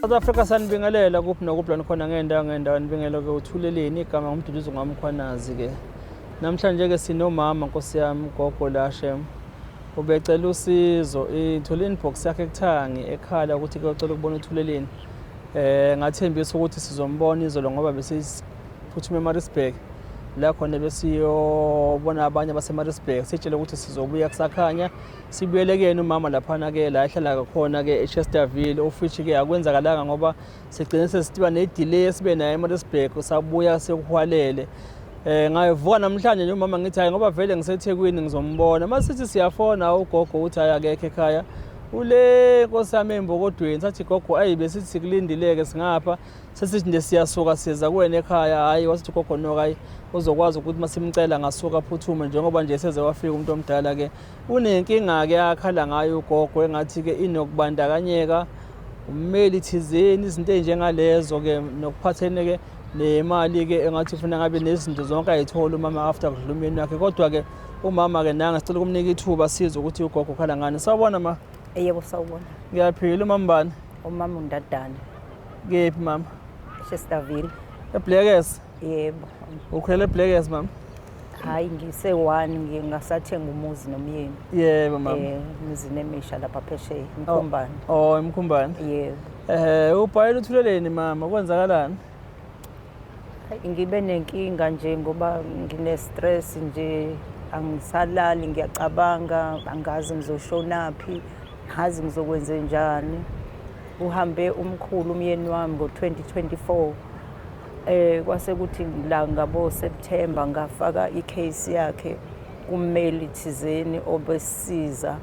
South Africa, sanibingelela kuphi nokuphi lana khona ngendawo ngendawo. Nibingelele ke uThuleleni, igama nguMduduzi ngwaMkhwanazi ke. Namhlanje ke sinomama, nkosi yami, gogo Lashem. Ubecela usizo, ithole inbox yakhe kuthangi ekhala ukuthi ke ucela ukubona uThuleleni. Ngathembisa ukuthi sizombona izolo ngoba besiphuthuma eMaritzburg, la khona besiyobona abanye abaseMaritzburg, sitshele ukuthi sizobuya kusakhanya sibuyele kuyena umama laphana ke la ehlala khona ke eChesterville, of which ke akwenzakalanga ngoba sigcine sesitiba ne-delay sibe naye eMaritzburg, sabuya sekuhwalele. Ngavuka namhlanje nje umama, ngithi hayi, ngoba vele ngiseThekwini, ngizombona. Masithi siyafona, ugogo uthi hayi, akekho ekhaya, ule nkosi yami embokodweni. Sathi, "Gogo, ayi, besithi sikulindileke singapha, sesithi nje siyasuka siza kuwena ekhaya." Hayi, wasithi ugogo no, hayi, uzokwazi ukuthi masimcela ngasuka aphuthume njengoba nje seze wafika umuntu omdala ke. Unenkinga ke akhala ngayo ugogo, engathi ke inokubandakanyeka ummeli thizeni, izinto ey'njengalezo ke, nokuphathene ke nemali ke, engathi ufuna ngabe nezinto zonke ayithola umama after kudlula umyeni wakhe. Kodwa ke umama ke nanga sicela ukumnika ithuba sizwe ukuthi ugogo ukhala ngani. Sawubona, ma. Yebo, sawubona. Ngiyaphila. Umama bani? Umama uNdadane. Kephi, mama? Chesterville. EBlekes? Yebo. Ukhulele eBlekes, mama? Hayi, ngise-one, ngingasathenga umuzi nomyeni. Yebo, mama. Emizini emisha lapha phesheya, eMkhumbane. Oh, eMkhumbane. Yebo. Ubhayela uThuleleni, mama, kwenzakalani? Hayi, ngibe nenkinga nje ngoba ngine-stress nje, angisalali, ngiyacabanga, angazi ngizoshonaphi, ngazi ngizokwenze njani. Uhambe umkhulu, umyeni wami, ngo-2024. Kwase kuthi la ngabo September ngafaka icase yakhe kummeli thizeni obesiza,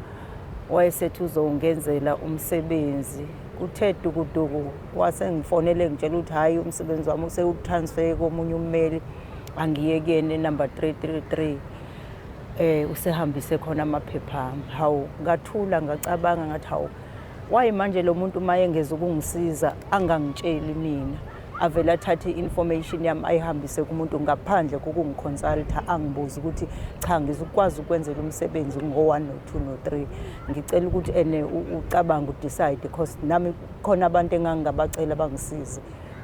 wayesethi uzongenzela umsebenzi. Kuthe dukuduku wase ngifonele ngitshela ukuthi hhayi, umsebenzi wami usewutransfer komunye ummeli, angiye kuyena number 333, usehambise khona amaphepha ami. Hawu, ngathula, ngacabanga, ngathi hawu, waye manje lo muntu uma engeza ukungisiza angangitsheli mina, avele athathe i-information yami ayihambise kumuntu ngaphandle kokungiconsulta, angibuze ukuthi cha, ngizukwazi ukwenzela umsebenzi ngo-one, no-two, no-three, ngicela ukuthi ene ucabange, udecide, because nami khona abantu engangingabacela bangisize,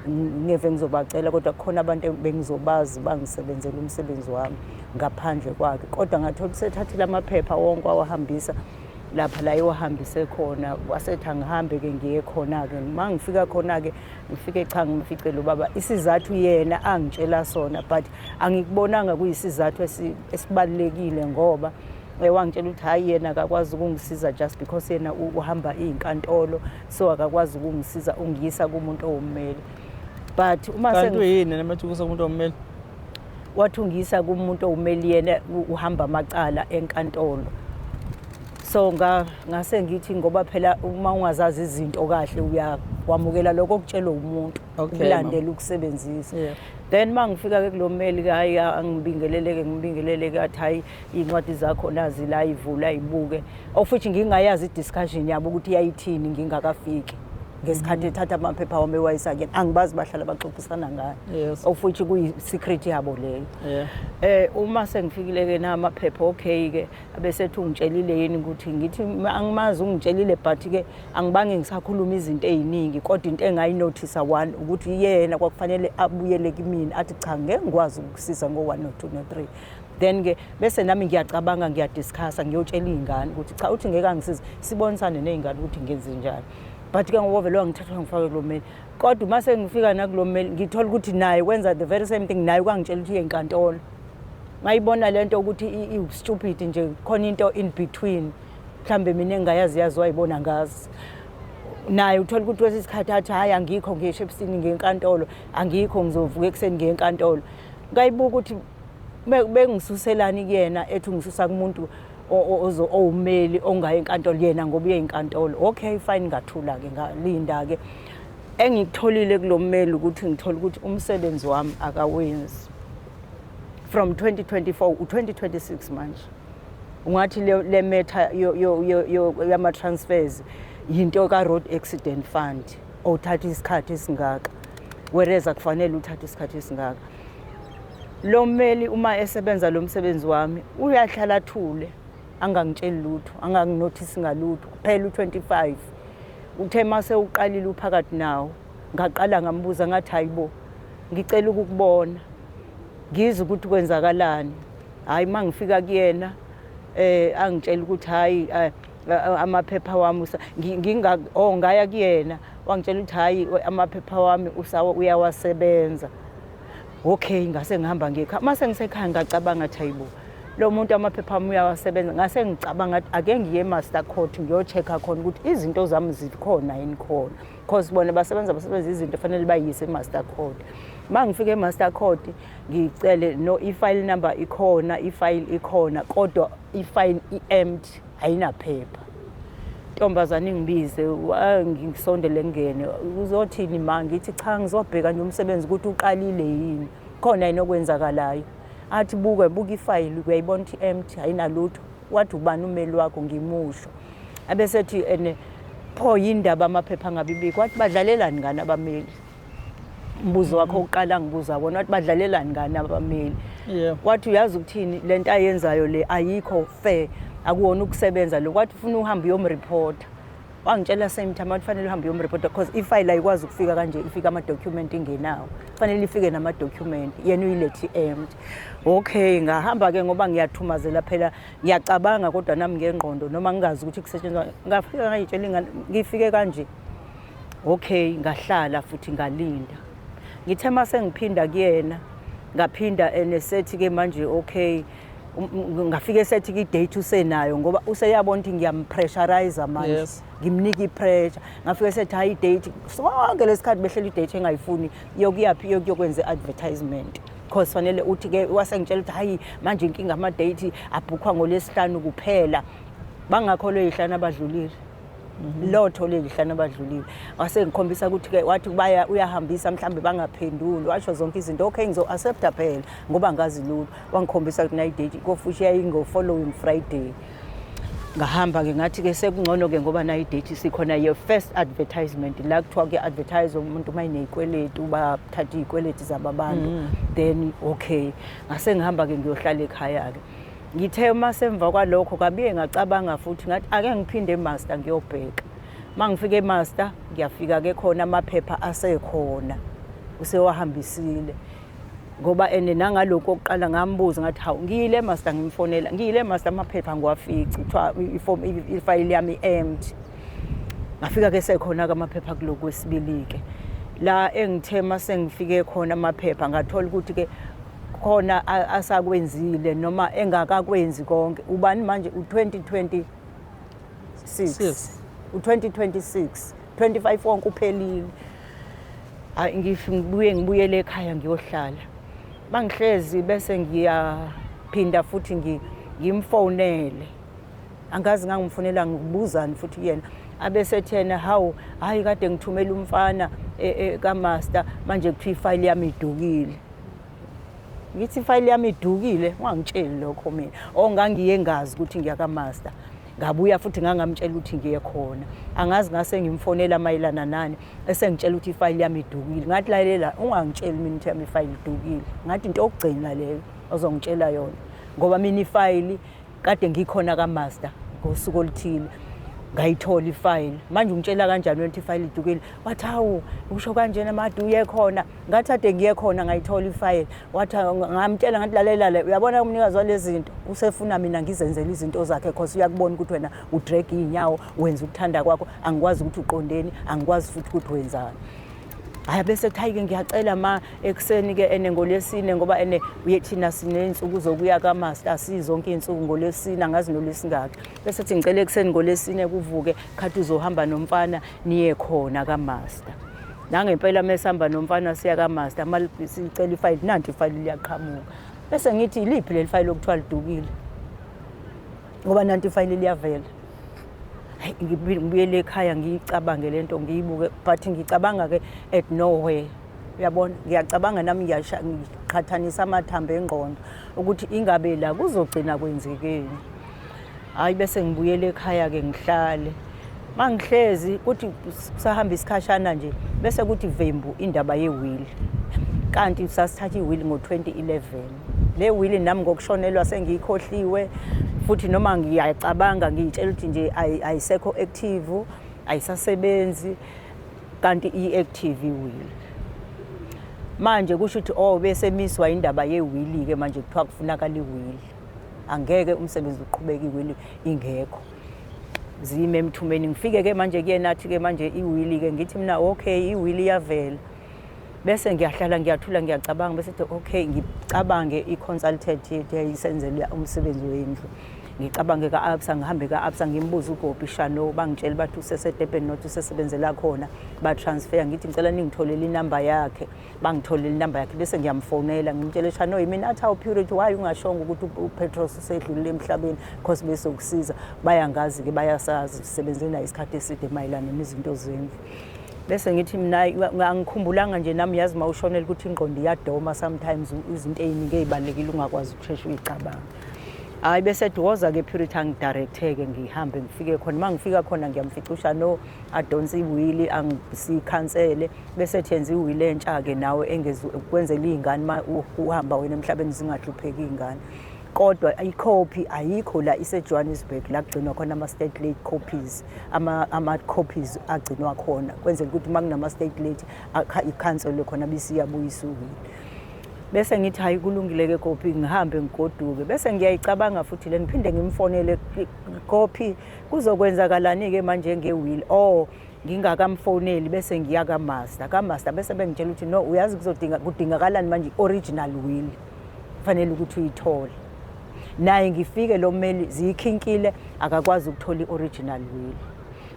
ngeve ngizobacela, kodwa khona abantu bengizobazi bangisebenzela umsebenzi wami ngaphandle kwakhe. Kodwa ngathola usethathile amaphepha wonke wawahambisa lapha la ewahambise khona, wasethi angihambe-ke ngiye khona-ke. Uma ngifika khona-ke, ngifike cha, ngimfice lo baba. Isizathu yena angitshela sona, but angikubonanga kuyisizathu esibalulekile, ngoba wangitshela ukuthi hhayi, yena akakwazi ukungisiza just because yena uhamba iy'nkantolo, so akakwazi ukungisiza, ungiyisa kumuntu owummeli. But uma Kanti uyini nemathi kusa kumuntu ommeli? Wathi ungiyisa kumuntu owumeli, yena uhamba amacala enkantolo. So ngase ngithi ngoba phela uma ungazazi izinto kahle uyakwamukela lokho okutshelwe umuntu, ukulandela ukusebenzisa. Then uma ngifika-ke kulo mmeli-ke, hhayi, angibingeleleke, ngibingeleleke, athi hhayi, iy'ncwadi zakho nazi la, ivula ayibuke, of which ngingayazi i-discussion yabo ukuthi yayithini ngingakafiki ngesikhathi ethatha amaphepha wami ewayisa kuyena. Angibazi bahlala baxoxisana ngani, of which kuyi-secret yabo leyo. Uma sengifikile ke na amaphepha, okay ke, abesethi ungitshelile yini ukuthi ngithi angimazi ungitshelile, but ke angibange ngisakhuluma izinto ey'ningi. Kodwa into engayinothisa one ukuthi yena kwakufanele abuyele kimina athi cha, ngeke ngikwazi ukukusiza ngo-one, no-two, no-three. Then ke bese nami ngiyacabanga, ngiyadiscussa, ngiyotshela iy'ngane ukuthi cha, uthi ngeke angisize, sibonisane ney'ngane ukuthi ngenze njani. But ke ngoba vele wangithatha wangifaka kulo mmeli, kodwa uma sengifika nakulo mmeli ngithola ukuthi naye wenza the very same thing, naye kwangitshela ukuthi uye enkantolo. Ngayibona lento ukuthi i-stupid nje, khona into in between mhlambe mina engingayazi, yazi wayibona ngazi naye. Uthola ukuthi kwesinye isikhathi athi hhayi, angikho, ngisho ebusini ngenkantolo, angikho, ngizovuka ekuseni ngenkantolo. Ngayibuka ukuthi bengisuselani kuyena, ethi ungisusa kumuntu owumeli ongayi enkantolo, yena ngoba uye enkantolo. Okay, fine, ngathula-ke, ngalinda-ke. Engikutholile kulo mmeli ukuthi ngithola ukuthi umsebenzi wami akawenzi from 2024, u-2026 manje. Ungathi le matter yama-transfers yinto ka-Road Accident Fund othatha isikhathi esingaka, whereas akufanele uthathe isikhathi esingaka. Lo mmeli uma esebenza lo msebenzi wami uyahlala athule, angangitsheli lutho, anganginothisi ngalutho. Kuphela u-25. Uthe mase uqalile uphakathi nawo, ngaqala ngambuza ngathi hayibo, ngicela ukukubona, ngizwe ukuthi kwenzakalani. Hhayi, uma ngifika kuyena angitshela ukuthi hhayi, amaphepha wami nginga oh ngaya kuyena, wangitshela ukuthi hhayi, amaphepha wami uyawasebenza. Okay, ngase ngihamba ngekhaya. Mase ngisekhaya ngacabanga ngathi hayibo, lo muntu amaphepha ami uyawasebenza. Ngase ngicabanga ngathi ake ngiye e-Master Court ngiyo-check-a khona ukuthi izinto zami zikhona yini khona, cause bona basebenza izinto fanele bayise e-Master Court. Uma ngifika e-Master Court ngicele no, i-file number ikhona, i-file ikhona, kodwa i-file i-empty, ayinaphepha. Ntombazane ingibize, ngisondele ngene, uzothini ma? Ngithi cha, ngizobheka nje umsebenzi ukuthi uqalile yini, khona yini okwenzakalayo. Athi buka, buka ifayili, uyayibona ukuthi empty, ayinalutho. Wathi ubani ummeli wakho? Ngimusho. Abesethi ene pho yindaba amaphepha angabibikho? Wathi badlalelani ngani abameli? Umbuzo wakho uqala ngibuza wona, wathi badlalelani ngani abameli? Wathi uyazi ukuthini, lento ayenzayo le ayikho fair, akuwona ukusebenza lo. Wathi ufuna uhambe uyomreporta. Wangitshela same time, wathi fanele uhambe uyomreporta because ifayili ayikwazi ukufika kanje, ifika ama-document ingenawo, fanele ifike nama-document, yena uyilethe i-empty. Okay, ngahamba-ke ngoba ngiyathumazela phela, ngiyacabanga kodwa nami ngengqondo noma ngingazi ukuthi kusetshenziswa. Ngafika ngayitshela ingane, ngifike kanje. Okay, ngahlala futhi ngalinda. Ngithe mase ngiphinda kuyena, ngaphinda enesethi-ke manje okay, ngafike esethi i-date usenayo ngoba useyabona ukuthi ngiyampressurize manje. Ngimnika i-pressure. Ngafike esethi hayi, i-date sonke lesikhathi behlela i-date engayifuni yokuyaphi, yokuyokwenza i-advertisement, cause fanele uthi-ke wasengitshela ukuthi hayi manje inkinga ama-date abhukhwa ngolwesihlanu kuphela, bangakho lweyihlanu abadlulile lotho lelihlanu abadlulile. Wase ngikhombisa ukuthi-ke wathi baya uyahambisa mhlambe bangaphenduli, washo zonke izinto. Okay, ngizo-accepta phela ngoba ngazi lutho. Wangikhombisa ukuthi nayi date kofushi yayingo-following Friday. Ngahamba-ke, ngathi-ke sekungcono-ke ngoba nayi date sikhona ye-first advertisement la kuthiwa kuya-advertise umuntu uma eney'kweletu, bathatha iy'kweletu zabo abantu. Then okay, ngase ngihamba-ke ngiyohlala ekhaya-ke. Ngithe uma semva kwalokho kabiye ngacabanga futhi ngathi ake ngiphinde e-Master ngiyobheka. Uma ngifika e-Master ngiyafika-ke khona amaphepha asekhona, usewahambisile. Ngoba ene nangalokhu okuqala ngambuza ngathi hawu, ngiyile e-Master, ngimfonela, ngiyile e-Master amaphepha ngiwafici, kuthiwa ifayili yami i-empty. Ngafika-ke sekhona-ke amaphepha kulokhu kwesibili-ke la engithe uma sengifike khona amaphepha ngathola ukuthi-ke khona asakwenzile noma engakakwenzi konke. Ubani manje? U-2026. Six. U-2026, 25 wonke uphelile. Hayi, ngibuye ngibuyele ekhaya ngiyohlala. Mangihlezi bese ngiyaphinda futhi ngimfonele, angazi ngangimfonela ngibuzani futhi kuyena, abesethi yena hawu hayi, kade ngithumela umfana kaMaster, manje kuthiwa ifayili yami idukile. Ngithi ifayili yami idukile? Ungangitsheli lokho mina. O ngangiye ngazi ukuthi ngiya kaMaster, ngabuya futhi ngangamtshela ukuthi ngiye khona, angazi ngase ngimfonela mayelana nani, esengitshela ukuthi ifayili yami idukile. Ngathi lalela, ungangitsheli mina ukuthi yami ifayili idukile. Ngathi into yokugcina leyo ozongitshela yona, ngoba mina ifayili kade ngikhona kaMaster ngosuku oluthile ngayithola ifayili, manje ungitshela kanjani wena ukuthi ifayili idukile? Wathi hawu, usho kanjena made uye khona? Ngathi ade ngiye khona ngayithola ifayili. Wathi ngamtshela ngathi lalela le, uyabona umnikazi walezi zinto usefuna mina ngizenzele izinto zakhe, cause uyakubona ukuthi wena udrag iy'nyawo, wenza ukuthanda kwakho, angikwazi ukuthi uqondeni, angikwazi futhi ukuthi wenzani. Hhayi, bese kuthi hayi-ke ngiyacela ma ekuseni-ke ene ngolwesine, ngoba ene uye thina siney'nsuku zokuya kaMaster, asizonke iy'nsuku, ngolwesine angazi nolwesingaki. Bese thi ngicela ekuseni ngolwesine kuvuke khathi uzohamba nomfana niye khona kaMaster. Nangempela mesihamba nomfana siya kaMaster, uma sicela ifayili, nanti ifayili liyaqhamuka. Bese ngithi iliphi leli fayili okuthiwa lidukile, ngoba nanti ifayili liyavela. Hayi, ngibuyele ekhaya ngiyicabange lento, ngiyibuke, but ngicabanga-ke at nowhere, uyabona, ngiyacabanga nami, ngiqhathanisa amathambo engqondo ukuthi ingabe la kuzogcina kwenzekeni. Hhayi, bese ngibuyele ekhaya-ke ngihlale. Uma ngihlezi kuthi kusahamba isikhashana nje, bese kuthi vembu indaba ye-will. Kanti sasithatha i-will ngo-2011. Le will nami ngokushonelwa sengiyikhohliwe futhi, noma ngiyacabanga ngiyitshela ukuthi nje ayisekho active. Ayisasebenzi kanti i-active i-will. Manje kusho ukuthi oh, bese miswa indaba ye-will ke manje, kuthiwa kufunakala i-will, angeke umsebenzi uqhubeke i-will ingekho. Zime emthumeni, ngifike ke manje kuyena, athi ke manje i-will ke, ngithi mina okay, i-will iyavela. Bese ngiyahlala, ngiyathula, ngiyacabanga, bese ethi okay, ngicabange i-consultant yethu yayisenzela umsebenzi wendlu, ngicabange ka-Absa, ngihambe ka-Absa, ngimbuze uGopi Shano, bangitshela bathi useseDurban, not usesebenzela khona, ba-transfer. Ngithi ngicela ningitholele inamba yakhe, bangitholele inamba yakhe, bese ngiyamfonela, ngimtshele, "Shano, yimina." Athi, "Awu Purity, why ungashongo ukuthi uPetros usedlulile emhlabeni? Cause besokusiza." Bayangazi-ke, bayasazi, sisebenze naye isikhathi eside mayelana nezinto zendlu. Bese ngithi mina angikhumbulanga nje nami, yazi uma ushonela ukuthi ingqondo iyadoma sometimes, izinto ey'ningi ey'balulekile ungakwazi ukusheshe uyicabanga. Hhayi, bese ethi woza-ke Purity, angi-directe-ke, ngihambe ngifike khona. Uma ngifika khona ngiyamfica uShano, adonse i-will, angisikhansele, bese ethi yenza i-will entsha-ke nawe kwenzela iy'ngane uma uhamba wena emhlabeni zingahlupheki iy'ngane. Kodwa ikhophi ayikho la, ise-Johannesburg, la kugcinwa khona ama-state late copies, ama-copies agcinwa khona kwenzela ukuthi uma kunama-state late ikhanselwe khona, bese iyabuyisa i-will. Bese ngithi hayi, kulungile-ke Kopi, ngihambe ngigoduke. Bese ngiyayicabanga futhi le, ngiphinde ngimfonele, "Kopi, kuzokwenzakalani-ke manje nge-will?" Oh, ngingakamfoneli, bese ngiya ka-master, ka-master bese bengitshela ukuthi no, uyazi kuzodinga kudingakalani manje, i-original will kufanele ukuthi uyithole. Naye ngifike lo mmeli ziyikhinkile, akakwazi ukuthola i-original will.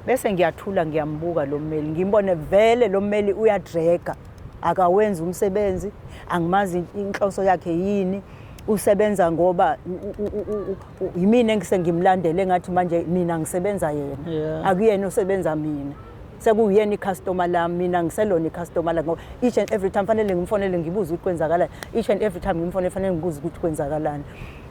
Bese ngiyathula, ngiyambuka lo mmeli, ngimbone vele lo mmeli uyadrega, akawenzi umsebenzi, angimazi inhloso yakhe yini, usebenza ngoba yimina engisengimlandele, engathi manje mina ngisebenza yena. Akuyena osebenza mina, sekuyena i-customer lami, mina ngiselona i-customer lami, ngoba each and every time fanele ngimfonele ngibuze ukuthi kwenzakalani, each and every time ngimfonele fanele ngibuze ukuthi kwenzakalani,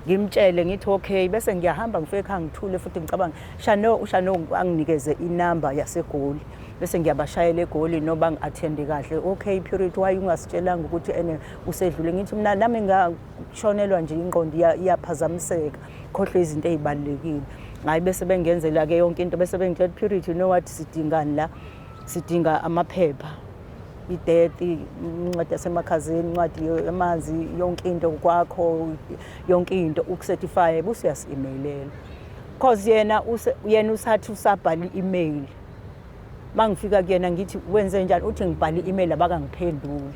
ngimtshele, ngithi okay. Bese ngiyahamba, ngifike ekhaya, ngithule futhi, ngicabanga Shano. UShano anginikeze inamba yaseGoli, bese ngiyabashayela eGoli, noba ngi-attende kahle. "Okay Purity, why ungasitshelanga ukuthi ene usedlule?" Ngithi mina nami ngashonelwa nje, ingqondo iyaphazamiseka, khohlwe izinto ey'balulekile. Hayi, bese bengenzela-ke yonke into, bese bengitshela, "Purity, you know what, sidingani la? Sidinga amaphepha, i-death, incwadi yasemakhazeni, incwadi yamanzi, yonke into kwakho, yonke into uku-certify, bese uyasi-emailela." Cause yena yena usathi usabhala i-email. Mangifika kuyena ngithi wenze njani, uthi ngibhala i-email, abakangiphenduli.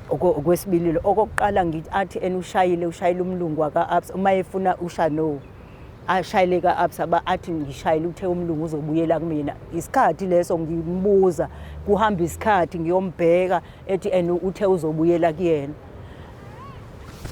Okwesibili lo, okokuqala ngithi athi ena ushayile umlungu waka-Absa, uma efuna uShano ashayile ka-Absa, ba athi ngishayile, uthe umlungu uzobuyela kumina. Isikhathi leso ngimbuza, kuhamba isikhathi, ngiyombheka, ethi and uthe uzobuyela kuyena.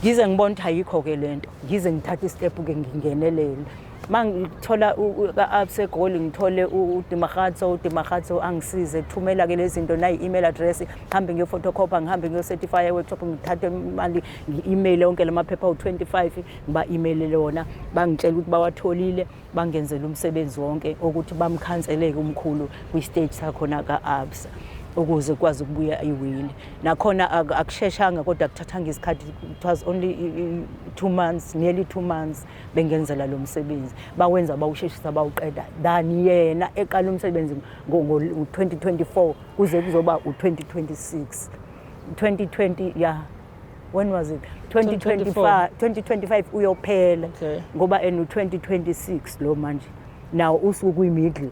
Ngize ngibona ukuthi ayikho-ke lento, ngize ngithathe i-step-ke, ngingenelele. Ma ngithola ka-Absa eGoli, ngithole uDimagatso, uDimagatso angisize, thumela-ke lezi zinto, nayi-email address, ngihambe ngiyophotocopy, ngihambe ngiyo-certify e-workshop, ngithathe imali, ngi-email yonke la maphepha awu-25, ngiba-emailele wona, bangitshela ukuthi bawatholile, bangenzela umsebenzi wonke ukuthi bamkhanseleke umkhulu kwi-stage sakhona ka-Absa ukuze kwazi ukubuya i-will. Nakhona akusheshanga, kodwa kuthathanga isikhathi, it was only 2 months, nearly 2 months bengenzela lo msebenzi, bawenza bawusheshisa, bawuqeda than yena eqala umsebenzi ngo-2024 kuze kuzoba u-2026, 2020, yeah, when was it, 2025, 2025 uyophela. Ngoba enu 2026 lo manje now usuku kuyi-middle.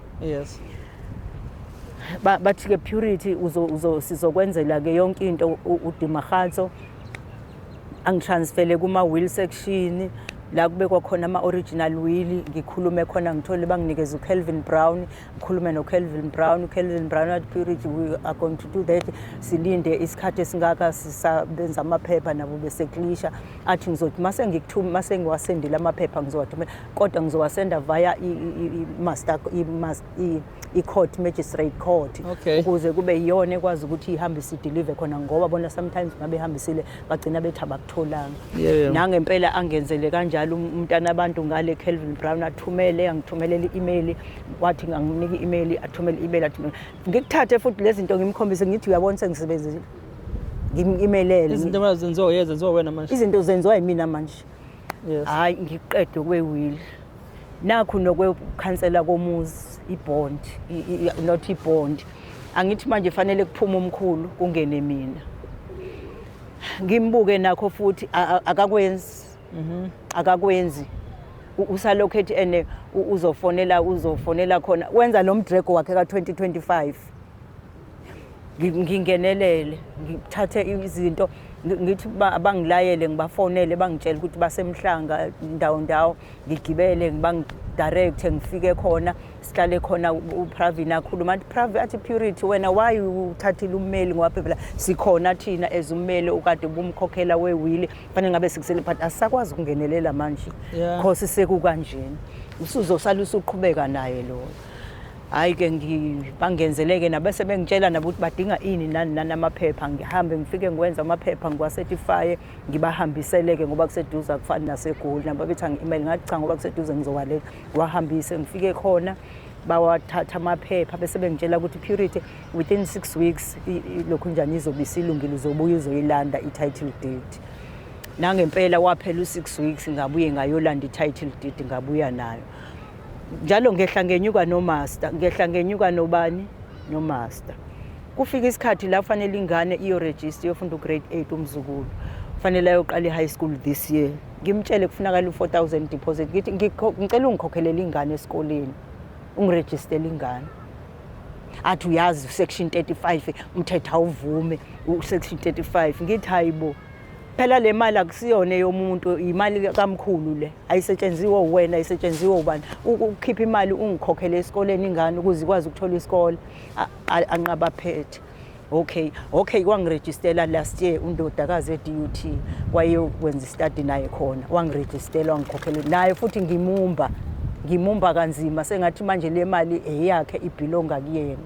Bathi ke Purity, uzo uzo sizokwenzela ke yonke into. uDimagatso angitransfele kuma will section la kubekwa khona ama original will, ngikhulume khona, ngithole banginikeze uKelvin Brown, ngikhulume noKelvin Brown. uKelvin Brown wathi, "Purity, we are going to do that, silinde isikhathi esingaka, sisabenza amaphepha nabo beseklisha." Athi ngizothi mase ngikuthuma, mase ngiwasendile amaphepha, ngizowathumela, kodwa ngizowasenda via i-master i-court, magistrate court, ukuze kube yiyona ekwazi ukuthi ihambise, i-deliver khona, ngoba bona sometimes mabehambisile bagcina bethi abakutholanga. Nangempela angenzele kanjalo umntana abantu ngale Kelvin Brown, athumele, angithumelela i-email, wathi nganginika i-email, athumele i-email, athumele, ngikuthathe futhi lezi zinto, ngimkhombise, ngithi uyabona sengisebenzile, ngim-emailele. Izinto manje zenziwa, zenziwa wena manje. Izinto zenziwa yimina manje. Hayi, ngiqede kwe-will. Nakhu nokwekhansela komuzi, i-bond, not i-bond, angithi manje fanele kuphume umkhulu kungene mina. Ngimbuke nakho futhi akakwenzi. Akakwenzi, usalokhu ethi ene uzofonela khona, wenza lo mdrego wakhe ka-2025. Ngingenelele, ngithathe izinto, ngithi bangilayele, ngibafonele, bangitshele ukuthi basemhlanga ndawo ndawo, ngigibele, bangidirecte, ngifike khona, sihlale khona, uPravin akhuluma, athi Pravin, athi Purity, wena why uthathile ummeli? Ngoba phela sikhona thina as ummeli ukade ubumkhokhela we-will, fanele ngabe sikusele, but asisakwazi ukungenelela manje cause sekukanjena, usuzosala usuqhubeka naye loyo. Hhayi-ke, bangenzeleke nabese bengitshela nabo ukuthi badinga ini nani nani, amaphepha. Ngihambe ngifike ngiwenze amaphepha, ngiwacertifye, ngibahambisele-ke ngoba kuseduze, akufani naseGoli. Nabo bethi angi-email, ngathi cha, ngoba kuseduze ngizowaletha, ngiwahambise. Ngifike khona bawathatha amaphepha, bese bengitshela ukuthi Purity, within 6 weeks lokhu njani izobe isilungile, uzobuya uzoyilanda i-title deed. Nangempela waphela u-6 weeks, ngabuye ngayolanda i-title deed, ngabuya nayo. Njalo ngehla ngenyuka nomaster, ngehla ngenyuka nobani, nomaster. Kufika isikhathi la kufanele ingane iyorejista, iyofunda ugrade 8, umzukulu kufanele ayoqala i-high school this year. Ngimtshele kufunakala u-4000 deposit. Ngithi ngicela ungikhokhelele ingane esikoleni, ungirejistele ingane. Athi uyazi section 35, umthetho awuvume u-section 35. Ngithi hayibo, phela le mali akusiyona eyomuntu, imali kamkhulu le, ayisetshenziwe uwena, ayisetshenziwe ubani. Ukukhipha imali ungikhokhele esikoleni ingane ukuze ikwazi ukuthola isikole. Anqaba phethe. Okay, wangirejistela last year undodakazi e-DUT, wayekwenza istudy naye khona, wangirejistela, wangikhokhela naye futhi. Ngimumba kanzima, sengathi manje le mali eyakhe, ibelonga kuyena.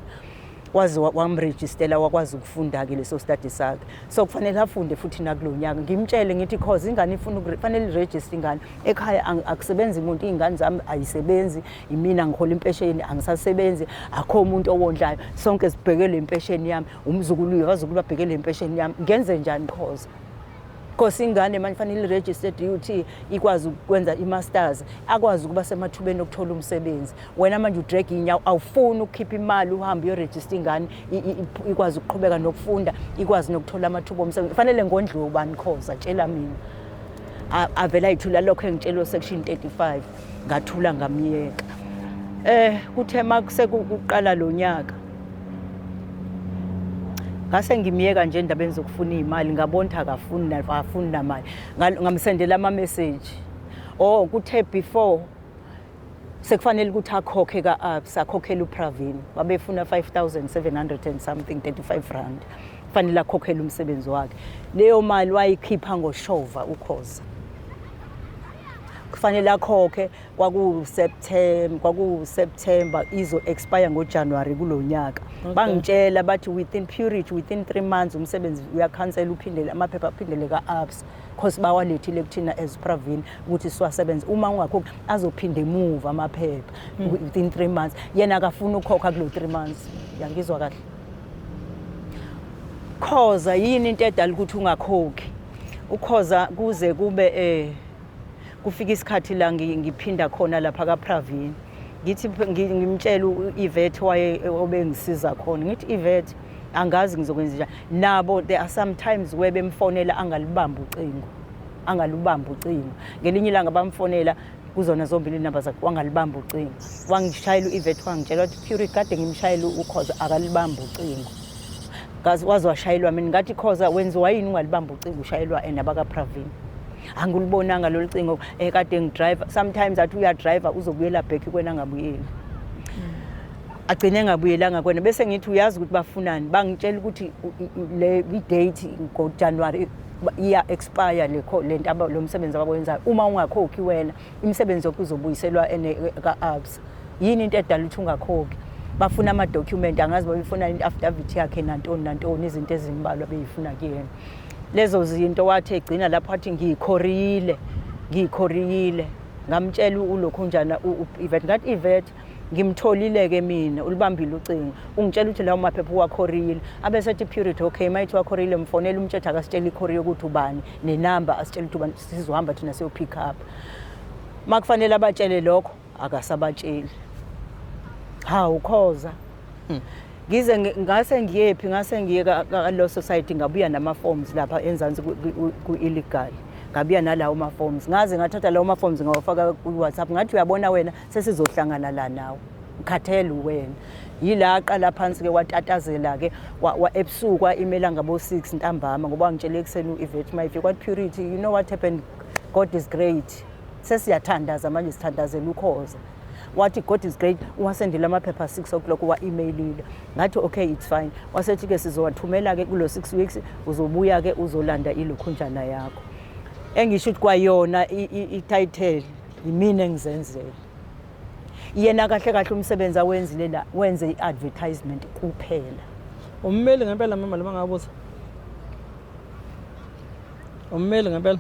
Waze wamrejistela, wakwazi ukufunda-ke leso study sakhe. So kufanele afunde futhi nakulo nyaka. Ngimtshele ngithi cause ingane ifuna kufanele irejiste ingane ekhaya, akusebenzi umuntu, iy'ngane zami ayisebenzi, imina ngihola impesheni, angisasebenzi, akho umuntu owondlayo, sonke sibheke le mpesheni yami, umzukulu, abazukulu babheke le mpesheni yami. Ngenze njani? Cause ingane manje fanele i-register DUT, ikwazi ukwenza i-masters, akwazi ukuba semathubeni okuthola umsebenzi. Wena manje udrag inyawo, awufuni ukukhipha imali uhambe uyorejista ingane, ikwazi ukuqhubeka nokufunda, ikwazi nokuthola amathuba omsebenzi. Fanele ngondliwe ubani? Khoza tshela mina. Avela ayithula lokho engitshela section 35, ngathula ngamyeka. Kuthe makusekuqala lo nyaka ngase ngimyeka nje endabeni zokufuna iy'mali, ngabona ukuthi akafuni akafuni namali. Ngamsendela ama-message. Oh, kuthe before sekufanele ukuthi akhokhe ka-Absa, akhokhele uPravin, babefuna 5700 and something 35 rand, kufanele akhokhele umsebenzi wakhe. Leyo mali wayikhipha ngoshova ukhoza kufanele akhokhe, kwaku-September, kwaku-September, izo expire ngoJanuary kulo nyaka. Bangitshela bathi within period, within 3 months umsebenzi uyakhansela, uphindele amaphepha, aphindele ka-Absa, cause bawalethile kuthina as Pravin ukuthi siwasebenze. Uma ungakhokhi azophinda emuva amaphepha within 3 months. Yena akafuni ukukhokha kulo 3 months. Yangizwa kahle Khoza, yini into edala ukuthi ungakhokhi ukhoza kuze kube kufika isikhathi la ngiphinda khona lapha kaPravin, ngithi ngimtshela u-Yvette waye obengisiza khona, ngithi Yvette, angazi ngizokwenza njani nabo. There are sometimes where bemfonela angalibamba ucingo, angalubamba ucingo. Ngelinye ilanga bamfonela kuzona zombili inamba zakhe, wangalibamba ucingo. Wangishayela u-Yvette, wangitshela wathi Purity, kade ngimshayela ukhoza akalibamba ucingo. Ngazi waze washayelwa mina. Ngathi Khoza, wenziwa yini ungalibamba ucingo ushayelwa nabakaPravin? Angilibonanga lolu cingo, kade ngidrive. Sometimes athi uyadrive, uzobuyela back kwena, angabuyeli, agcine engabuyelanga kwena. Bese ngithi uyazi ukuthi bafunani, bangitshela ukuthi le i-date ngoJanuary iya expire le le nto lo msebenzi abawenzayo. Uma ungakhokhi wena, imisebenzi yonke izobuyiselwa ene ka-Absa. Yini into edala ukuthi ungakhokhi? Bafuna ama-document, angazi babefuna i-affidavit yakhe nantoni nantoni, izinto ezimbalwa beyifuna kuyena lezo zinto. Wathi egcina lapho wathi ngiyikhoriyile, ngiyikhoriyile. Ngamtshela ulokhunjana u-Yvette, ngathi Yvette, ngimtholile-ke mina, ulibambile ucingo, ungitshela ukuthi lawo maphepha uwakhoriyile. Abesethi Purity, okay, uma ethi wakhoriyile, mfonele umtshethe, akasitshela icourier ukuthi ubani nenamba, asitshele ukuthi ubani, sizohamba thina siyo-pick up. Uma kufanele abatshele lokho, Akasabatsheli. Hawu Khoza. Ngize ngase ngiyephi, ngase ngiye ka-law society, ngabuya nama-forms lapha enzansi ku-illegal, ngabuya nalawo ma-forms, ngaze ngathatha lawo ma-forms ngawafaka ku-WhatsApp, ngathi uyabona wena, sesizohlangana la nawe, ngikhathele wena. Yila aqala phansi-ke watatazela-ke ebusuku, wa-emaila ngabo-6 ntambama, ngoba wangitshela ekuseni u-Yvette mayifika, wathi, "Purity, you know what happened? God is great." Sesiyathandaza manje, sithandazela uKhoza. Wathi God is great, wasendela amaphepha 6 o'clock, wa-emailile. Ngathi okay, it's fine. Wasethi-ke sizowathumela-ke kulo 6 weeks, uzobuya-ke uzolanda ilokhunjana yakho. Engisho ukuthi kwayona i-title yimina engizenzele. Yena kahle kahle umsebenzi awenzile la, wenze i-advertisement kuphela. Ummeli ngempela mama lo, mangabuza? Ummeli ngempela?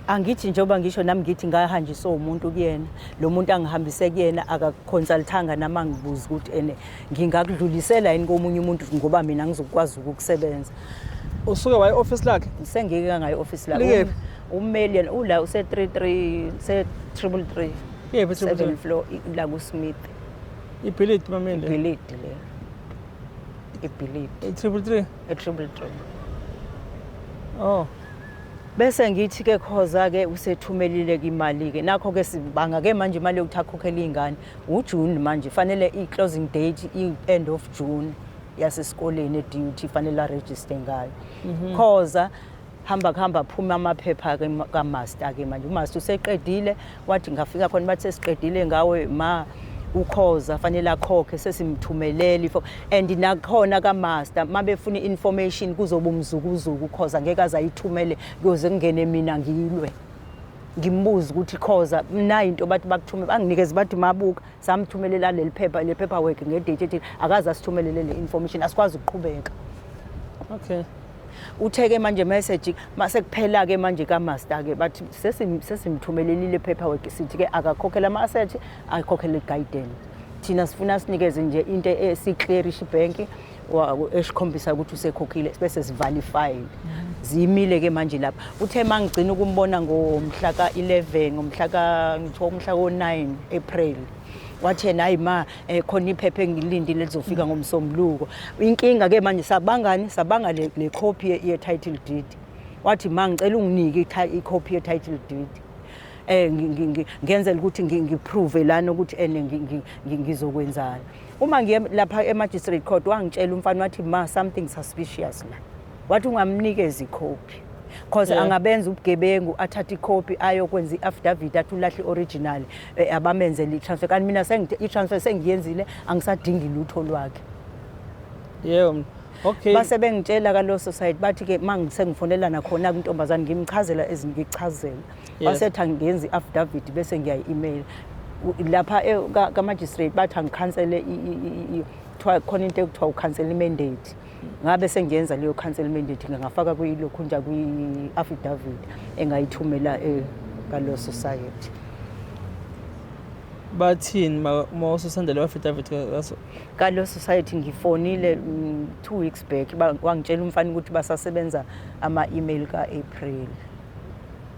Angithi njengoba ngisho nami, ngithi ngahanjiswa umuntu kuyena. Lo muntu angihambise kuyena akaconsultanga nami, angibuza ukuthi ene ngingakudlulisela yini komunye umuntu, ngoba mina ngizokwazi ukukusebenza. Usuke waye office lakhe? Sengike ngayo office lakhe. Likephi? Ummeli yena ula use 33 se 333. Kephi? 7 floor, la ku Smith. Ibhilidi mamile? Ibhilidi le, ibhilidi. I-333? E-333. Oh. Bese ngithi ke Khoza ke usethumelile ke imali ke, nakho ke sibanga ke manje imali yokuthi akhokhele izingane. uJune manje fanele i-closing date i-end of June yasesikoleni e-DUT, fanele a-register ngayo. Khoza hamba kuhamba, phuma amaphepha ke ka-master ke manje. Umaster useqedile, wathi ngafika khona bathi sesiqedile ngawe ma, uKhoza fanele akhokhe, sesimthumelele ifo and nakhona ka-master mabefuna i-information kuzoba umzukuzuku. uKhoza ngeke aze ayithumele kuyoze kungene mina, ngilwe ngimbuze ukuthi Khoza nayi into bathi bakuthume, banginikeze, bathi mabuka samthumelela leli phepha, le paperwork nge-date ethi akaze asithumelele le information, asikwazi ukuqhubeka. Utheke manje message mase kuphela ke manje ka-master ke, bathi sesimthumelelile paperwork, sithi ke akakhokhela ama-asset, akhokhele guidance. Thina sifuna sinikeze nje into esi-clearish bank esikhombisa ukuthi usekhokhile, bese sivala ifayili. Ziyimile ke manje lapha. Uthe mangigcina ukumbona ngomhla ka-11, ngomhla ka ngithiwa umhla ko-9 April, wathi yena hayi ma, khona iphepha engilindile lizofika ngomsombuluko. Inkinga ke manje sabangani, sabanga le copy ye-title deed. Wathi ma, ngicela unginike i-copy ye-title deed, ngenzela ukuthi ngiprove lana ukuthi ene ngizokwenzani uma ngiye lapha e-magistrate court. Wangitshela umfana wathi ma, something suspicious la. Wathi ungamnikeza ikhophi cause angabenza ubugebengu, athathe ikhophi ayokwenza i-affidavit, athi ulahle i-original, abamenzele i-transfer, kanti mina i-transfer sengiyenzile, angisadingi lutho lwakhe. Yebo, okay. Base bengitshela ka-law society, bathi-ke ma sengifonela nakhona kuntombazane, ngimchazela ezingichazela, basethi angenza i-affidavit bese ngiyayi-email lapha ka-magistrate. Bathi angikhansele, kuthiwa khona into ekuthiwa ukhansela i-mandate. Ngabe sengiyenza leyo cancel mandate, ngingafaka kwilokhunja kwi-affidavit engayithumela ka-law society. Bathini ma ususendele affidavit kaso? Ka-law society ngifonile 2 weeks back, wangitshela umfana ukuthi basasebenza ama-email ka-April,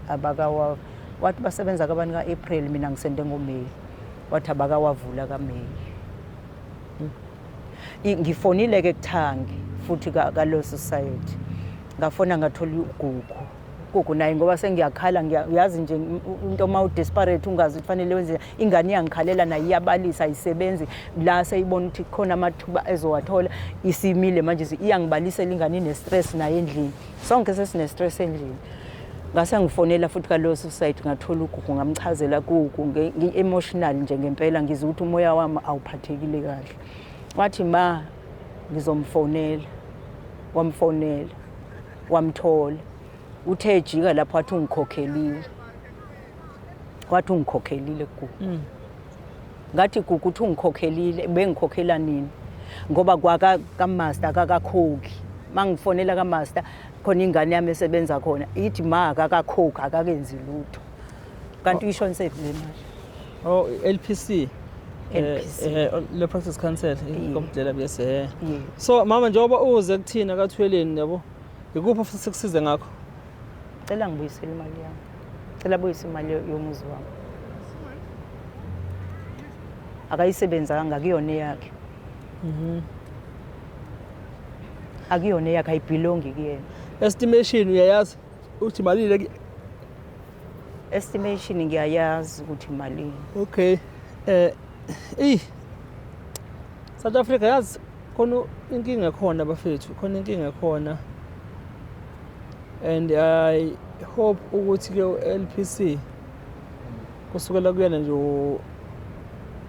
abakawa, wathi basebenza kabani ka-April, mina ngisende ngoMay, wathi abakawavula kaMay. Ngifonile-ke kuthangi futhi ka-law society, ngafona ngathola uGugu. Gugu naye ngoba sengiyakhala, uyazi nje into uma u-desperate ungazi ukuthi fanele wenze. Ingane iyangikhalela naye, iyabalisa, ayisebenzi la, seyibona ukuthi khona amathuba ezowathola, isimile manje iyangibalisela ingane, ine-stress naye endlini, sonke sesine-stress endlini. Ngase ngifonela futhi ka-law society, ngathola uGugu, ngamchazela Gugu, ngi-emotional nje ngempela, ngizwa ukuthi umoya wami awuphathekile kahle. Wathi ma, ngizomfonela. Wamfonela, wamthola. Uthe ejika lapho wathi ungikhokhelile, wathi ungikhokhelile Gugu. Ngathi Gugu, uthi ungikhokhelile, bengikhokhela nini? Ngoba kwaka kamaster akakakhokhi. Mangifonela kamaster khona ingane yami esebenza khona ithi ma, akakakhokhi, akakenzi lutho. Kanti uyishonise le mali? Oh, LPC. LPC. Le practice council ikomdlela bese. Yeah. So mama, njengoba uze kuthina kaThweleni, yabo, ikuphi ofisa sikusize ngakho? Cela ngibuyisele imali yami, cela buyise imali yomuzi wami. Akayisebenzanga, akuyona eyakhe. Akuyona eyakhe, ayibelongi kuyena. Estimation uyayazi uthi malini le? Estimation ngiyayazi ukuthi malini. Okay. Eh, South Africa, yazi khona inkinga khona bafethu, khona inkinga khona. And I hope ukuthi ke LPC kusukela kuyena nje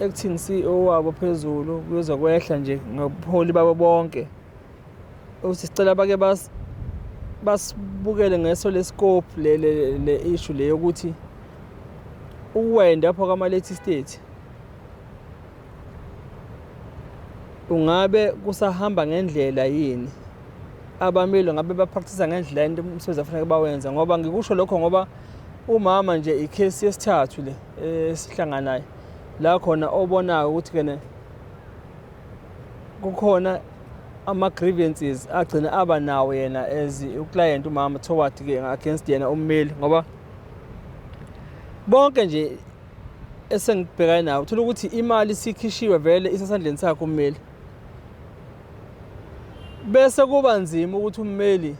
acting CEO wabo phezulu kuyoza kwehla nje ngobuholi babo bonke, ukuthi sicela bake basibukele ngeso lescope le issue le yokuthi ukuwenda apho kwama-late estate ungabe kusahamba ngendlela yini, abameli ngabe bapractice ngendlela into umsebenzi afanele bawenza. Ngoba ngikusho lokho ngoba umama nje icase yesithathu le esihlanganayo la khona obonayo ukuthi kene kukhona ama-grievances agcina aba nawo yena as uclient umama toward ke against yena ummeli, ngoba bonke nje esengibhekane nawo uthola ukuthi imali isikhishiwe vele, isesandleni sakhe ummeli, bese kuba nzima ukuthi ummeli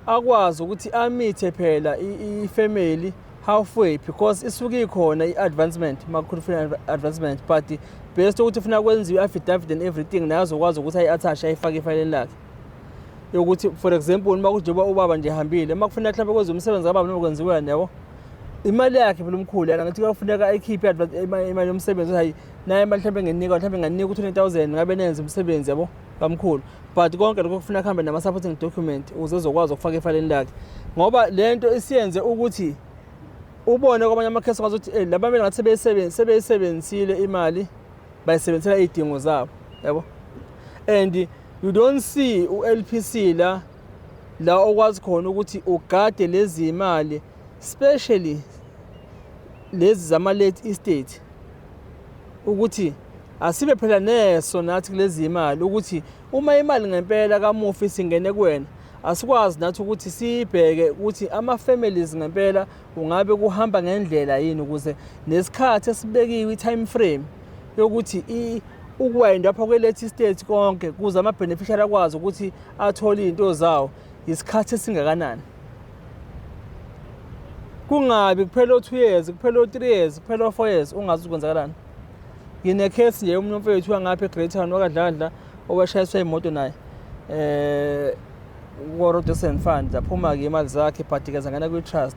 akwazi ukuthi ameete phela i-family halfway, because isuke ikhona i-advancement, makukhulu advancement, but based ukuthi ufuna kwenziwe i-affidavit and everything, naye azokwazi ukuthi ayi-attach, ayifake efayileni lakhe, yokuthi for example uma kujoba ubaba nje ehambile, uma kufuneka mhlawumbe kwenziwe umsebenzi kababa noma kwenziweni, yabo, imali yakhe phela umkhulu yana ngathi kuyafuneka ayikhiphe imali yomsebenzi, hayi naye imali mhlawumbe ngenika, mhlawumbe nganika u-20 000 ngabe nenze umsebenzi, yabo, kamkhulu. But konke lokho kufuneka kuhambe nama-supporting document ukuze ezokwazi ukufaka efaleni lakhe, ngoba le nto isiyenze ukuthi ubone kwamanye amakhesi kwazi ukuthi laba bamele ngathi sebeyisebenzisile imali, bayisebenzisela iy'dingo zabo, yabo. And you don't see u-LPC la okwazi khona ukuthi ugade lezi imali, especially lezi zama-late estate, ukuthi asibe phela neso nathi kulezi imali, ukuthi uma imali ngempela kamufi singene kuwena, asikwazi nathi ukuthi sibheke ukuthi ama-families ngempela ungabe kuhamba ngendlela yini, ukuze nesikhathi esibekiwe, i-time frame yokuthi ukuwenda apha kwe-late estate konke, kuze ama-beneficiary akwazi ukuthi athole iy'nto zawo, isikhathi esingakanani. Kungabi kuphela o-2 years, kuphela o-3 years, kuphela o-4 years, ungazi ukuthi kwenzakalani. Nginekhesi nje omunye umfowethu wangapha eGreytown wakadladla owashayiswa imoto naye ko-Road Accident Fund, zaphuma-ke imali zakhe, but-ke zangena kwi-trust.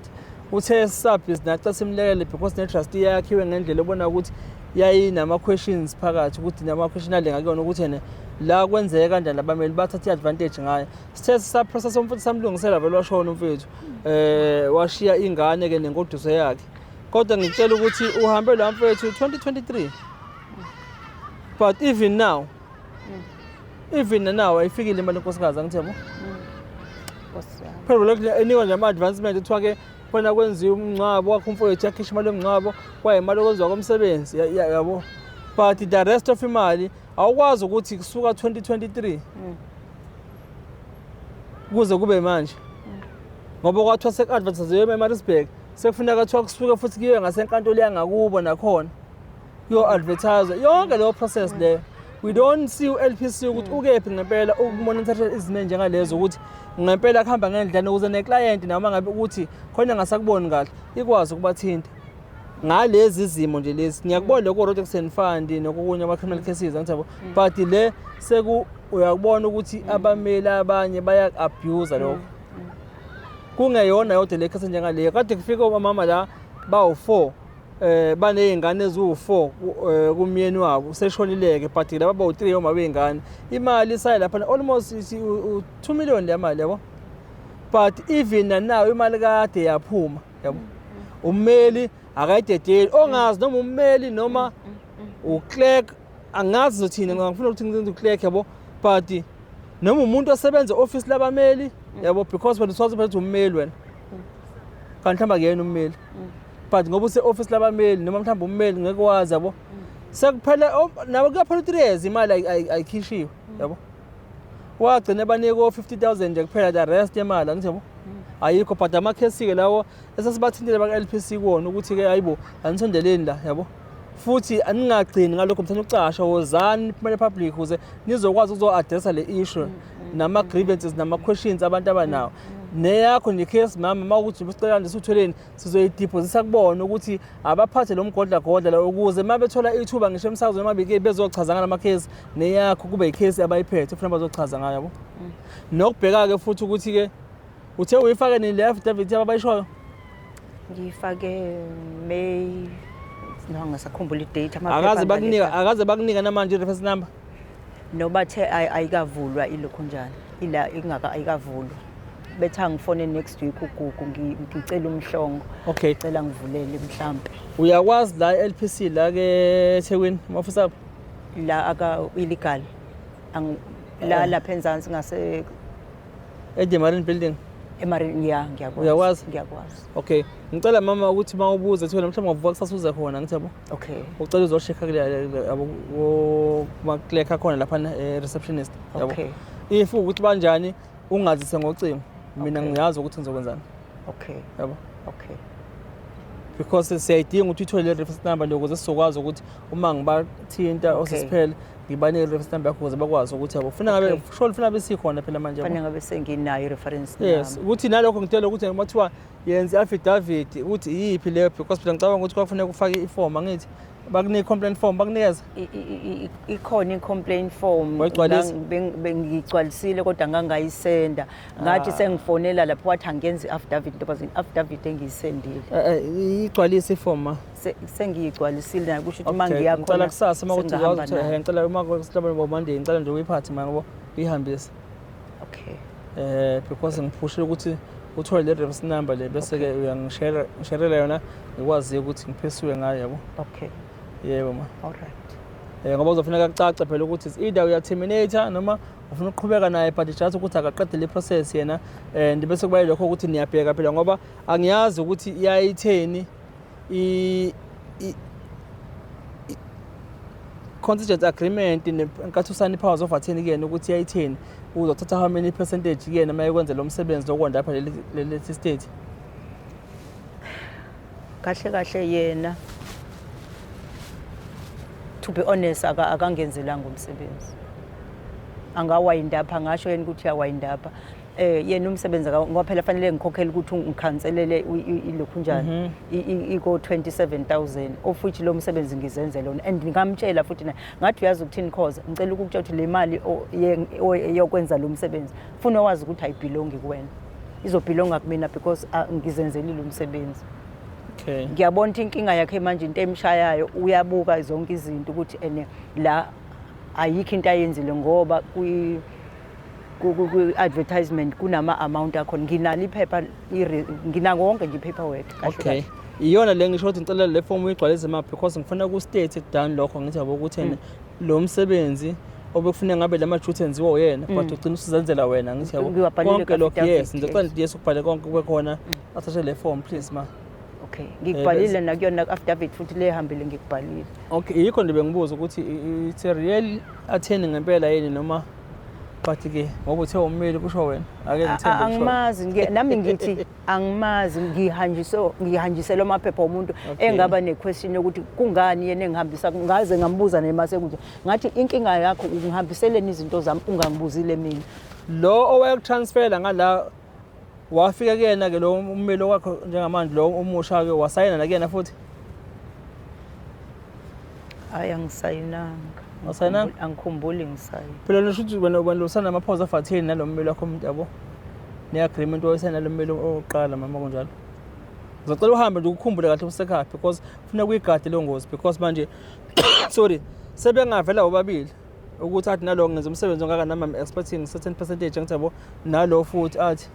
Uthe sisabhizi naxa simlekele because ne-trust iyakhiwe ngendlela ebona ukuthi yayinama-questions phakathi, ukuthi nama-question ale ngakuyona ukuthi ene la kwenzeke kanjani, abameli bathatha i-advantage ngayo. Sithe sisaprocess umfowethu, samlungisela, vele washona umfowethu, washiya ingane-ke nengoduso yakhe. Kodwa ngikutshela ukuthi uhambe la mfowethu 2023, but even now ayifikile imali enkosikazi, angithi, yabo. Nkosi yami. Phela lokhu enikwa nje ama-advancement, kuthiwa-ke khona kwenziwa umngcwabo wakho umfowethu, yakhishwa imali yomngcwabo, kwayimali okwenziwa komsebenzi, yabo, but the rest of imali awukwazi ukuthi kusuka 2023 kuze kube manje, ngoba kwathiwa seku-advertise eMaritzburg, sekufuneka kuthiwa kusuke futhi kuyiwe ngasenkantolo yangakubo nakhona kuyo-advertise yonke leyo process leyo. We don't see u-LPC ukuthi ukephi ngempela ukumonitha izimo njengalezo, ukuthi ngempela kuhamba ngendlela, ukuze neclient noma ngabe ukuthi khona engasakuboni kahle ikwazi ukubathinta ngalezi zimo nje lezi. Ngiyakubona lokho Road Accident Fund nokunye ama-criminal cases, angithi, yabo, but le seku uyakubona ukuthi abameli abanye baya-abuse lokho, kungeyona yodwa le case njengaleyo. Kade kufika omama la bawu-4, baney'ngane eziwu-4 kumyeni wabo useshonileke, but laba bawu-3 oma bey'ngane, imali isaye lapha almost 2 million le mali, yabo. But even nanayo imali kade yaphuma, yabo, ummeli akayidedeli, ongazi noma ummeli noma uclerk, angazi zothini, ngifuna ukuthi ngithi uclerk, yabo, but noma umuntu osebenza e-office labameli, yabo, because wena uswazi phela ukuthi ummeli wena, kanti mhlawumbe akuyena ummeli, but ngoba use-office labameli noma mhlawumbe ummeli, ngeke wazi, yabo. Sekuphela nabo kuyaphela u-3 years imali ayikhishiwe, yabo. Wagcina banika o-50 000 nje kuphela, the rest yemali, angithi, yabo, ayikho. But amakhesi-ke lawo esesibathintile baka-LPC kuwona ukuthi-ke hayibo, anisondeleni la, yabo. Futhi aningagcini ngalokho, mthanda ukucasha, wozani niphumele public ukuze nizokwazi ukuzo-addressa le issue nama-grievances nama-questions abantu abanawo. Neyakho nje case, mama, uma ukuthi usicela nje sutholeni, sizoyidiphozisa kubona ukuthi abaphathe lo mgodlagodla la, ukuze uma bethola ithuba ngisho emsakazweni noma beke bezochaza ngala makhesi, neyakho kube yikhesi abayiphethe ufuna bazochaza ngayo, yabo. Nokubheka-ke futhi ukuthi-ke uthe uyifake nini le affidavit yabo abayishoyo? Ngiyifake May, no, ngisakhumbula i-date, amaphepha Akaze bakunika angaletha. Akaze bakunika namanje i-reference number? Noba the ayikavulwa ilokhu njani ila ingaka, ayikavulwa. Bethi angifone next week uGugu, ngicela umhlongo. Cela ngivulele mhlampe. Uyakwazi la e-LPC la ke eThekwini, ama-ofisi abo? La aka illegal la lapha enzansi ngase e-The Marine Building. Emarine, ya, ngiyakwazi. Uyakwazi? Ngiyakwazi. Okay, ngicela mama ukuthi uma ubuze kuthiwa mhlawumbe ungavuka kusasa uze khona, ngithi yabo. Ucela uzoshekha kule, yabo, kuma-clerk akhona lapha, receptionist, yabo. If ukuthi banjani, ungazise ngocingo mina. Ngiyazi ukuthi ngizokwenzani. Yabo. Because siyayidinga ukuthi uthole le reference number le ukuze sizokwazi ukuthi uma ngibathinta osisiphele ngibanike le reference number yakho ukuze bakwazi ukuthi, yabo, funa ngabe sure funa besikhona phela manje, yabo. Fanele ngabe senginayo i-reference Yes. number. Ukuthi nalokho ngitshela ukuthi noma kuthiwa yenza i-affidavit, ukuthi iyiphi leyo, because phela ngicabanga ukuthi kwakufuneka ufake i-form, angithi bakunika i-complaint form, bakunikeza? Ikhona i-complaint form. Wayigcwalisa? Bengiyigcwalisile kodwa ngangayisenda. Ngathi sengifonela lapho, wathi angenzi i-affidavit, ntombazane, i-affidavit engiyisendile. Igcwalise i-form, ma. Sengiyigcwalisile nayo, kusho ukuthi uma Okay, ngiya ngicela khona kusasa uma kuthi sengahamba uyazi ukuthi nayo. ngicela uma sihlabane ngo-Monday, ngicela nje uyiphathe ma ngoba uyihambise. Because ngiphushile ukuthi uthole le reference number le, bese ke uyangishare ngisharela yona, ngikwazi ukuthi ngiphesiwe ngayo, yabo. Yebo ma. All right. Ngoba kuzofuneka kucace phela ukuthi it's either uya-terminate noma ufuna ukuqhubeka naye, but just ukuthi akaqede le process yena, and bese kuba yilokho ukuthi niyabheka phela, ngoba angiyazi ukuthi iyayitheni i contingent agreement ngenkathi usayina i-powers of attorney kuyena, ukuthi iyayitheni, uzothatha how many percentage kuyena uma ekwenza lo msebenzi lokonda lapha leli state. Kahle kahle yena, to be honest, akangenzelanga umsebenzi. Angawayinda apha, ngasho yena ukuthi uyawayinda apha yena umsebenzi ngoba phela fanele ngikhokhele ukuthi ngikhanselele ilokhu njani iko 27000, of which lo msebenzi ngizenzele wona. And ngamtshela futhi naye, ngathi uyazi ukuthini, cause ngicela ukukutshela ukuthi le mali yokwenza lo msebenzi, funa wazi ukuthi ayibhilongi kuwena, izobhilonga kumina because ngizenzelile umsebenzi. Ngiyabona ukuthi inkinga yakhe manje, into emshayayo, uyabuka zonke izinto ukuthi ene la ayikho into ayenzile, ngoba kwi ku-advertisement kunama-amount akhona. Nginalo iphepha, nginako wonke nje i-paperwork kahle kahle. Iyona le ngisho ukuthi ngicela le form uyigcwalise ma, because ngifuna ku-state down lokho, ngithi yabo ukuthi ene lo msebenzi obekufuneka ngabe la ma-duty enziwa uyena, but ugcina usuzenzela wena, ngithi yabo. Ngiwabhalile Konke lokho, ku-affidavit, yes, ngicela yes, ukubhale konke kube khona, athathe le form, please ma. Okay, ngikubhalile nakuyona ku-affidavit futhi le ehambile, ngikubhalile. Okay, yikho nje bengibuza ukuthi it's a real attorney ngempela yini noma, but-ke ngoba uthe ummeli, kusho wena, ake ngithembe kusho. Angimazi, nami ngithi angimazi, ngihanjiselwa amaphepha omuntu. Engaba ne-question yokuthi kungani yena engihambisa, ngaze ngambuza nemase ukuthi ngathi inkinga yakho ungihambiseleni izinto zami ungangibuzile mina. Lo owayekutransfera ngala, wafika kuyena-ke lo ummeli wakho njengamanje, lo omusha-ke, wasayina nakuyena futhi? Hayi, angisayinanga. Awusayinanga? Angikhumbuli ngisayina. Phela lisho ukuthi wena usana nama-powers of attorney nalo mmeli wakho umuntu, yabo, ne-agreement owayisayina nalo mmeli owokuqala, mama. Kunjalo, ngizocela uhambe nje ukukhumbule kahle usekhaya, because funa kuyigade leyo ngozi, because manje, sorry, sebengavela bobabili ukuthi athi nalo ngenza umsebenzi ongaka, nami I'm expecting certain percentage, angithi yabo, nalo futhi athi.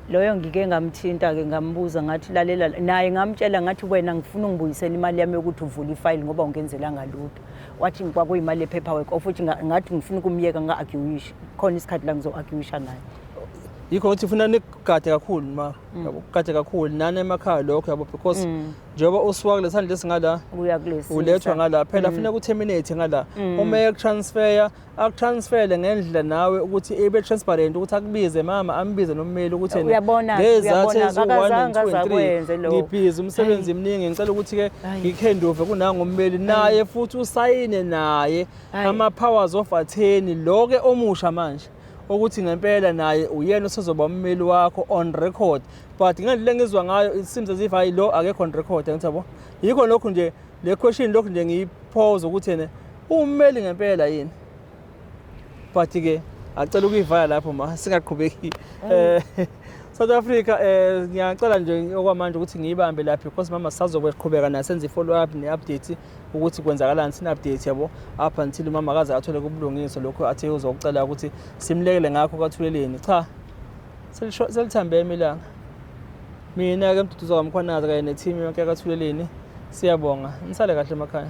Loyo ngike ngamthinta-ke, ngambuza, ngathi lalela, naye ngamtshela ngathi wena ngifuna ungibuyisele imali yami yokuthi uvule ifayili ngoba ungenzelanga lutho. Wathi kwakuyimali ye-paperwork, of which ngathi ngifuna ukumyeka nga-arguisha, khona isikhathi la ngizo-arguisha naye. Yikho ukuthi ufuna nikugade kakhulu ma, yabo, ukugade kakhulu nani emakhaya lokho, yabo, because njengoba usuka kulesandla esingala Kuya kulesi ulethwa ngala, phela funeka uterminate ngala. Uma ekutransfer, akutransfere ngendlela nawe ukuthi ibe transparent, ukuthi akubize mama, ambize nommeli ukuthi ena, Uyabona, ngezathu uyabona, eziwu-1 and akazange 2 and 3 azakwenze lokho. ngibhizi, umsebenzi mningi, ngicela ukuthi-ke Hhayi. ngikhenduve kunangommeli, naye futhi usayine naye Hhayi. ama-powers of attorney lo-ke omusha manje, ukuthi ngempela naye uyena osezoba ummeli wakho on record. But ngendlela engizwa ngayo, it seems as if hayi, lo akekho on record, angithi yabo. Yikho lokhu nje le question lokhu nje ngiyipose ukuthi ene ummeli ngempela yini, but-ke acela ukuyivala lapho ma, singaqhubeki. South Africa, ngiyacela nje okwamanje ukuthi ngiyibambe lapha because mama sisazoqhubeka naye, senze i-follow up ne-update ukuthi kwenzakalani, sine-update, yabo, up until umama akaze athole kubulungiswa lokho athe uzokucela ukuthi simlekele ngakho kaThuleleni. Cha, selithambe ilanga. Mina-ke Mduduzo kaMkhwanazi kanye ne-team yonke yakaThuleleni, siyabonga, nisale kahle emakhaya.